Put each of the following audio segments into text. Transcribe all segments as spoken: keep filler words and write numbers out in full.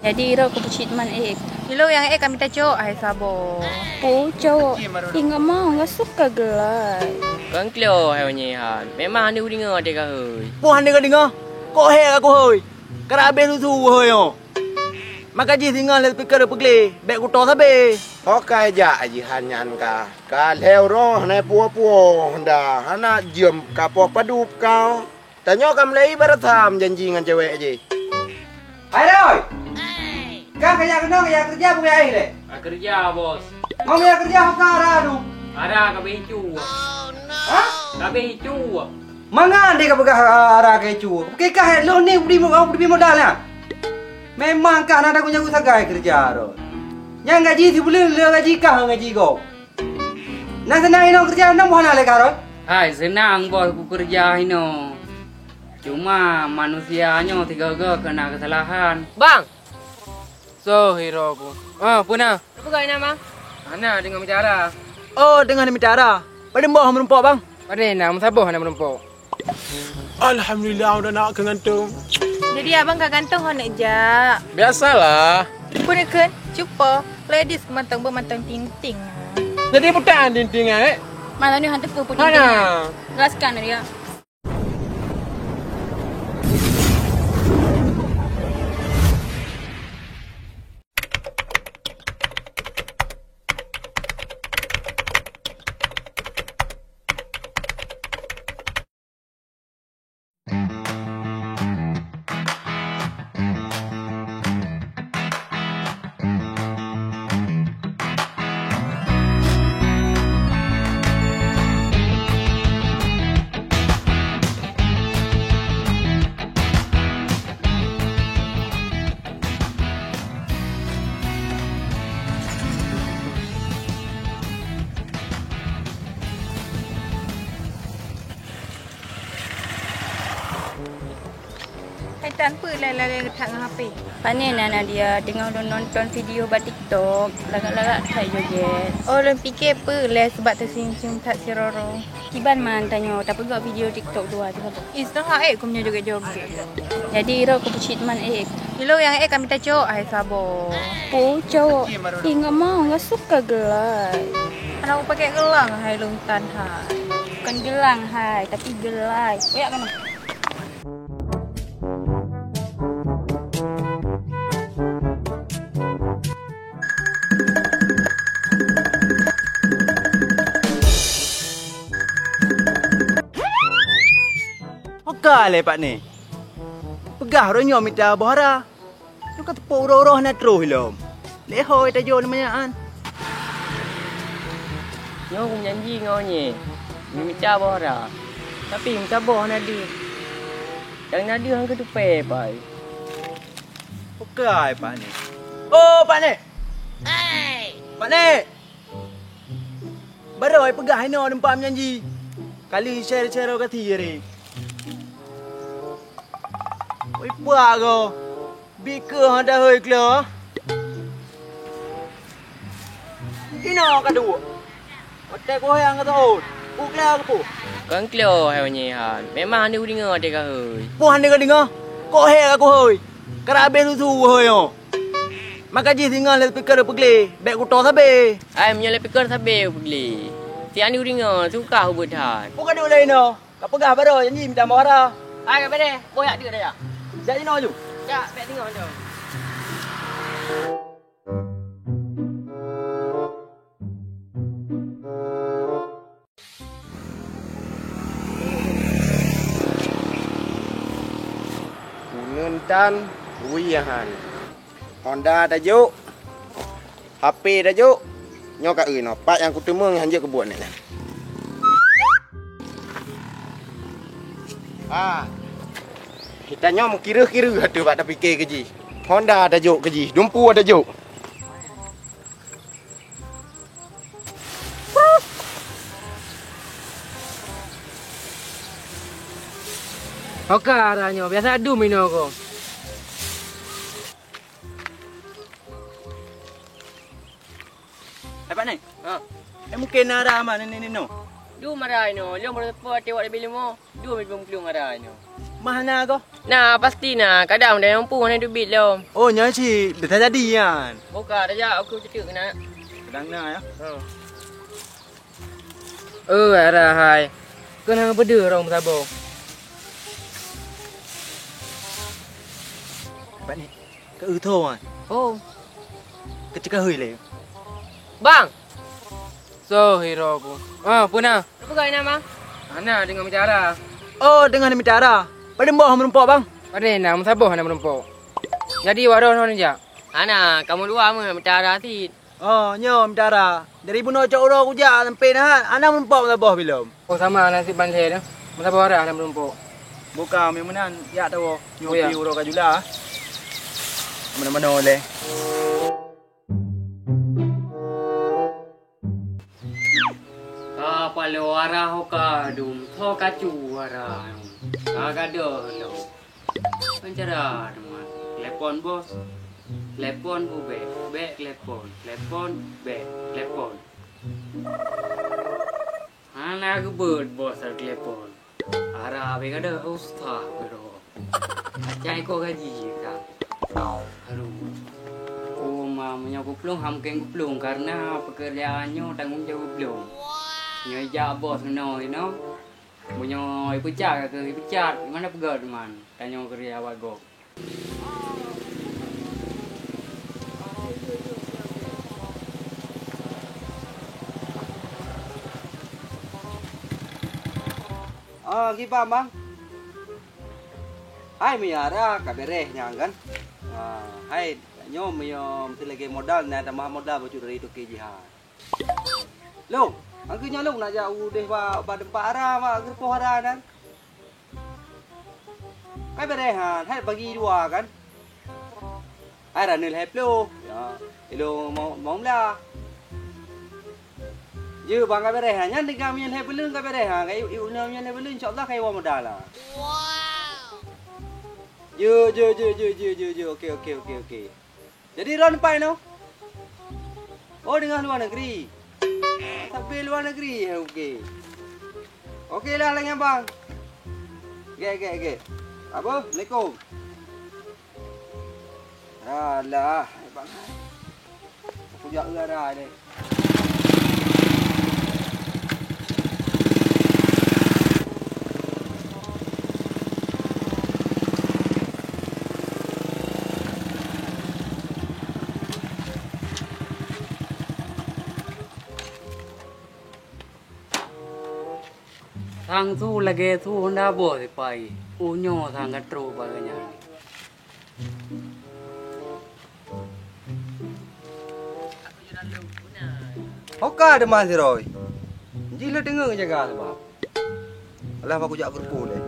Jadi irok keu peucit man ék. Ilong nyang ék kami tacok hai saboh. Pu cowok, ingat mau nggak suka gelai. Kang klo hai wanyi han. Memang hana uringa até ka hei. Pu hana ka dengar. Kok hei aku hei. Karena abis susu hei yo. Maka jih singoh lé speaker peuglé, bèk kuto sabe. Ho ka jak jihan nyan ka. Ka lhèe uroe hana puwoe-puwoe honda, hana jeuem ka poh padub kau. Tanyoe ka mulai ibarat tham janji ngon cewek jih. Hai Roy! Ka kajak keunoe kajak keureuja bukon akhé lé? Ka keureuja, Bos. Ngon kajak keureuja ho ka ara adu? Ara ka beh icu. Hah? Ka beh icu. Mangat deh ka peugah, ah, ara ka icu. Oke kah, eh, lôn ni bri mo-, bri modal nyan. Memang kah na dagu nyagu sagai keureuja Roy. Nyang gaji sibuleuen le gaji kah ngon gaji gob. Na seunang inoe keureuja, na boh hana lé kah Roy? Hai, seunang boh kukeureuja inoe. Cuma manusia nyoe sigoe-goe keu na keusalahan. Bang! Soh, hiro ku. Ah, peue na? Peue na, Mang? Hana, teungoh mita ara. Oh, teungoh mita ara. Padum boh meurumpok, Bang? Padum na, meusaboh hana meurumpok. Alhamdulillah, udah nak ke gantung. Jadi abang ka gantung ho neuk jak? Biasalah. Peue neukheun? Cupo. Ladies mantong beumantong ting-ting. Jadi bukan ting-ting, eh? Malam ni hantu peue ting-ting. Hana. Jelaskan dia. Hai tan, peue lé-lé that ngon H P? Pane na Nadia, teungoh lôn nonton video bak TikTok, lagak-lagak that joget. Oh, lôn pike peue lé, sabab teuseum-seum that si Roro. Kiban man tanyoe tapeugah video TikTok dua teuh saboh. Ih, seutengah ék keu meunyoe joget-joget. Jadi irok keu peucit man ék. Ilong nyang ék kami tacok hai saboh. Pu cowok, ingat mau nggak suka gelai. Hana kupakèk geulang hai lôn tan hai. Bukan geulang hai, tapi gelai. Oyak keunoe. Oka lé Pak Ni. Peugah roh nyoe mita boh ara. Nyoe ka teupeu uroe-uroe hana troh ilom. Lé hôi tajo nyan. Nyoe kumeujanji ngon nyi, mita boh ara, tapi meusaboh hana deuh. Nyang na deuh han keuteupée pai. Okai Pak Nek. Oh Pak Nek. Pak Nek. Baroe peugah inoe teumpat meujanji. Kali share-share ka thi jari. Oi puak go. Bikeu han dahôi kleu. Inoe ka duek. Watèe kuhôi han ka teuôt. Bukeu kleu keupeue? Kon kleu hai meunyoe han. Memang hana kudeungoe watèe ka hôi. Peue hana kadeungoe? Kok hé ka kuhôi? Ka rab abéh susu hôi nyoe. Maka jih singoh lé speaker peugleh, bèk kuto sabé. Hai, meunyoe lé speaker sabé peugleh. Si hana kudeungoe, sukah ubeuet that. Peue ka duek lé inoe? Ka peugah baroe janji mita mawara. Hai, ka beudeh, boh jak deuk daya. Jak jinoe ju. Jak, bèk singoh nyoe. Uneuen tan, wie han. Honda tajok, H P tajok, nyoe ka eu inoe. Pat nyang kuteumé han jeuet keubuet nyan. Ah. Geutanyoe meukireuh-kireuh ateueh bak tapike keu jih. Honda tajok keu jih, dumpeue tajok. Oka ara nyoe, biasa dum inoe ko. Eh, Pak Neng. Ha. Eh, mungken ara ma nenek nino. Dum ara inoe, lôn baru teupeu até wak leubeh leumo. Dum leubeh meuklong ara inoe. Mah na goh? Na, pasti na. Kadang dah mampu hana duit lom. Oh, nyan cit. Dah jadi nyan. Buka dah jak aku ceuk kena. Kadang na ya. Ha. Eh, arah hai. Kena beda orang saboh. Bat ni. Keu tho wan. Oh. Keu cakap hui lé. Bang. So hero ku. Ah, puna. Apa kau nak, Bang? Ana dengan mitara. Oh, dengan mitara. Pada boh merumpok, Bang. Pada nak mesaboh nak merumpok. Jadi wak roh nyoe jak. Ana, kamu dua meuh mitara cit. Oh, nyoe mitara. Dari bunoe cok uroe kujak sampai na, ana meureumpok meusaboh bilom. Oh, sama nasib Bang Lhèe tu. Meusaboh arah ana meureumpok. Buka meunan, yak tawoe. Nyoe pi uroe ka jula. Mana-mana oleh. Ka paloe arah ho ka dum, tho kacu arah. Ka gadoh lom. Kan cara teuma. Telepon bos. Telepon ubek, ubek telepon. Telepon, bek, telepon. Hana geubeuet bos telepon. Ara abéh kada ustaz keudroe. Acai ko gaji ka. Aduh. Oh ma, meunyoe kuplueng, ham keng kuplueng karena pekerjaan nyoe tanggung jaweueb lôn. Nyoe jak bos keunoe inoe. Meunyoe ipecat ka keuh ipecat, mana peugah teuma tanyoe keureuja awak gob. Ah, kiban, Bang. Hai, meuyara ka beres nyang kan? Ah, hai, nyoe meunyoe meuteulagée modal, na tamah modal bacut dari toke jiha. Long, angkeu nyoe Long nak jak udeh ba, ba teumpat ara, ba geurupoh ara nan. Kai beres ha, hai bagi dua kan. Hai rani lhèe ploh, ya, ilo mau, mau meulah. Jeuet bang kai beres ha, nyan tinggai meunyoe lhèe buleuen kai beres ha, kai iwoe meunyoe lhèe buleuen insyaallah kai iwoe modal ha. Jeuet, jeuet, jeuet, oke, oke, oke, oke. Jadi droeneuh pai noh? Oh, deungon luwa neugri. Tapi luwa neugri, eh, oke. Oke lah, lagèe nyan bang. Gèt, gèt, gèt. Apa? Assalamualaikum. Alah, bang. Aku jak eu ara deh. Sang su lagèe su honda boh sipai, u nyoe sang ka trok bak geuhnyan. Ho ka teuma sidroe. Jih lé teungeut jaga sabab. Alah, bah kujak keureupuk lé.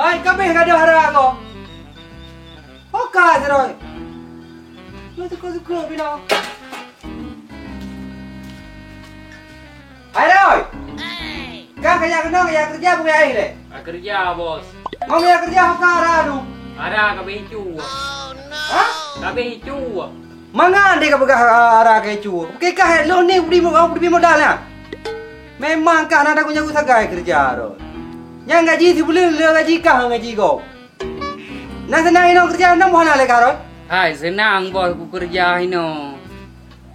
Hai, kabeh gadoh hara ko. Ho ka sidroe. Lo suka-suka bina. Hai, Roy! Kah kaya keunoe kaya keureuja beu kaya lé? Ka keureuja, Bos. Ngon kaya keureuja ho ka ara tu? Ara ka beuicu. Hah? Ka beuicu. Mangat deh ka peugah, ah, ara ka icu. Oke kah lôn ni bri mo-, bri modal nyan? Memang kah na dagu nyagu sagai keureuja, Roy. Nyang gaji sibuleuen le gaji kah ngon gaji gob. Na seunang inoe keureuja, na boh hana lé ka, Roy? Hai, seunang, Bos, ku keureuja inoe.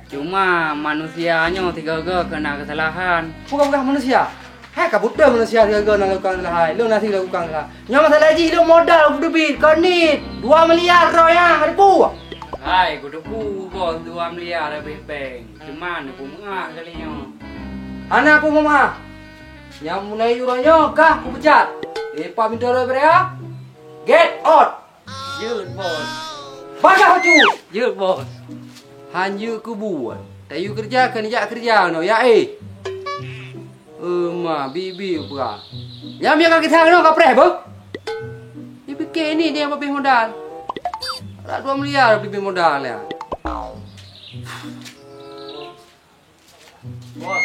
Cuma manusia nyoe sigoe-goe keu na keusalahan. Peugah-peugah manusia. Hai ka beutôi manusia sigoe-goe na lakukan keusalahan. Lôn na sigoe lakukan keusalahan. Nyoe masalah jih lôn modal kuteubiet, keu nit dua miliar droe nyan, ka teupeue? Hai, kuteupeue bos dua miliar habéh bank. Cuma neupeumeu'ah kali nyoe. Hana peumeu'ah. Nyang mulai uroe nyoe kah kupecat. Leupah pintoe droe beureha. Get out. Jeuet, Bos. Bagah bacut! Jeuet, Bos. Han jeuet keu buet. Tayue keureuja keu neujak keureuja keunoe, ya, eh. Eh, ma, bi-bi peugah. Nyang biasa ka kisah keunoe ka preh beuh. Dipike ni dia babeh modal. Rak dua miliar babeh modal ya. Bos,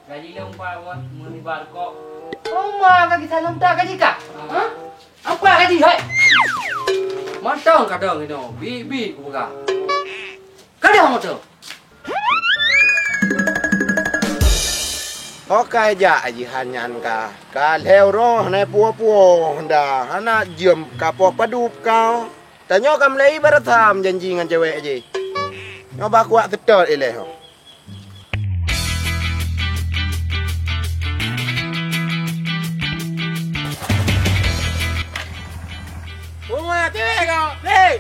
gaji lôn pat, Bos, meunibak rukok. Oma ka gisa lôn tak gaji kah? Ha? Apa gaji, hai? Mantong kadang inoe, bi-bi kupeugah. Kadang mantong. Ho ka jak jihan nyan ka. Ka lhèe uroe hana puwoe-puwoe Honda, hana jeuem ka poh padub kau. Tanyoe ka mulai ibarat tham janji ngon cewek jih. Nyoe bah kuat seutôt ilèe ho. Uma, cewek kau. Hei,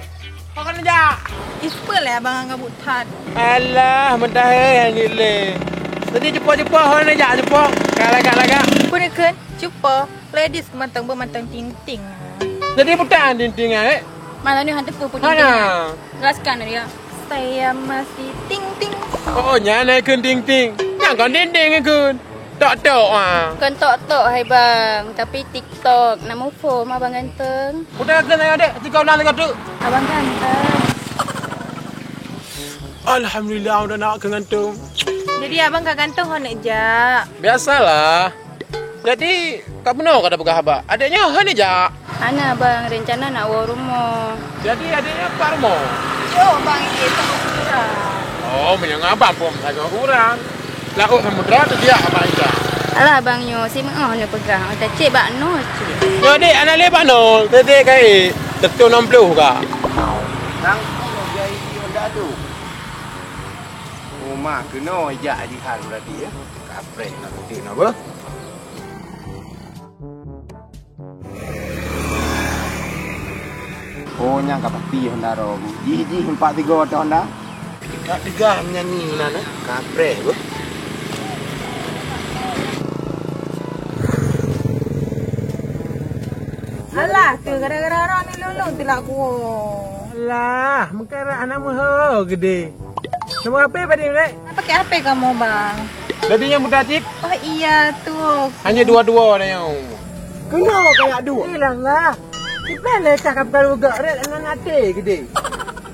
kau kena jak. Ispeue lé abang ngabut that. Alah, meudah eh, nyang ilèe. Tadi cupo-cupo, hana jak cupo. Ka lagak-lagak. Peue neukheun? Cupo. Ladies mantong beumantong ting-ting. Jadi bukan ting-ting, eh? Malam ni hantu pun ting-ting. Hana. Jelaskan dia. Saya masih ting-ting. Oh, nyan ai kheun ting-ting. Nyan kon ting-ting ai kheun. Tok-tok ah. Kon tok-tok hai bang, tapi TikTok. Nama phone abang ganteng? Udah kena ya, Dek. Tiga bulan lagi tu. Abang ganteng. Alhamdulillah, udah nak ke gantung. Jadi abang ka gantung hana jak? Biasalah. Jadi, ka bunoe ka tapeugah haba. Adék nyoe hana jak? Hana, Bang. Rencana nak woe rumoh. Jadi, adék nyoe pat rumoh? Yo, Bang, ie sama kurang. Oh, meunyoe abang pun sama kurang. Laôt samudra teubiak abang Isa. Alah, Bang, nyoe si meu'oh nyoe peugah. Tacek bak noe cit. Nyoe, Dek, aneuk lé bak noe. Teubiak kai. Teutô enam puluh ka. Nang kau jadi Honda tu. Uma keunoe jak jihan berarti, ya. Kapreh nak keutik nak beuh. Oh, nyang ka pasti Honda ro. Jih-jih empat tiga atau Honda. Tak tegas menyanyi Honda, eh. Kapreh beuh. Alah, tu gara-gara ro ni lulung tu lah kuah. Alah, meukarat anak meuho gede. Nombor H P padum, Dek? Pakai H P kamu, Bang. Jadi nyang muda cit? Oh iya tu. Hanya dua-dua dah nyau. Kena kayak dua. Ilah lah. Kita le cakap kalau gak rek dengan hati gede.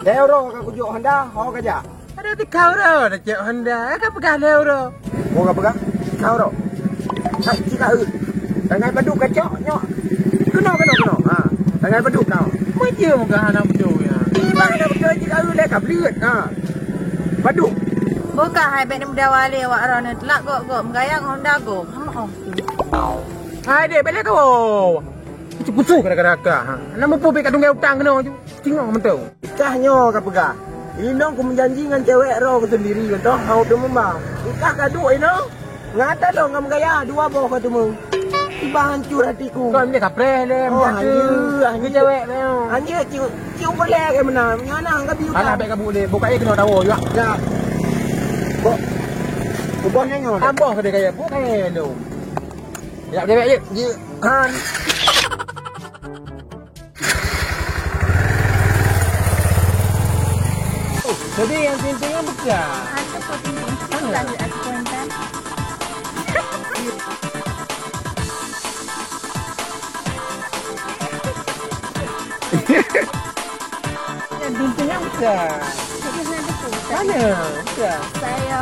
Dah ro ka kujok Honda, ho ka jak. Ada tiga ro dah cek Honda. Ka peugah le ro. Ho ka peugah? Tiga ro. Hai, tiga e. Tangai padum kacok nyok. Kena, kena, kena. Ha. Tangai padum kau. Macam muka anak betul ya. Iban anak betul tiga e le ka belit. Ha. Padum. Bukan hai bek ni muda wali awak ro ni telak gok-gok menggayang Honda go. Hama ong. Hai dek bela kau. Kucu-kucu kadang-kadang ka. Ha. Nama pun bek kadung gaya utang kena tu. Tengok mentau. Kah nyoe ka peugah. Inong ku meujanji ngon cewek ro ku sendiri mantong hau teumumba. Kah ka duek inong. Ngata dong ngam gaya dua boh ka teumeu. Tiba hancur hatiku. Kau ni kapreh le. Oh, hanya, hanya cewek meo. Hanya cium, cium boleh ke mana? Nyana ka biu. Alah bek ka bu le. Buka air kena tahu juga. Ya. Kok. Ubah nyoe. Tambah ke dia kaya. Buka air tu. Ya, dia bek je. Dia kan. Jadi yang pentingnya bukan. Ada kok penting. Ada. Ada konten. Yang pentingnya bukan. Jadi ada konten. Mana? Bukan. Saya.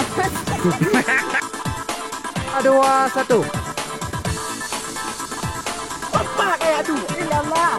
Dua, satu. Apa kayak aduh? Ilallah.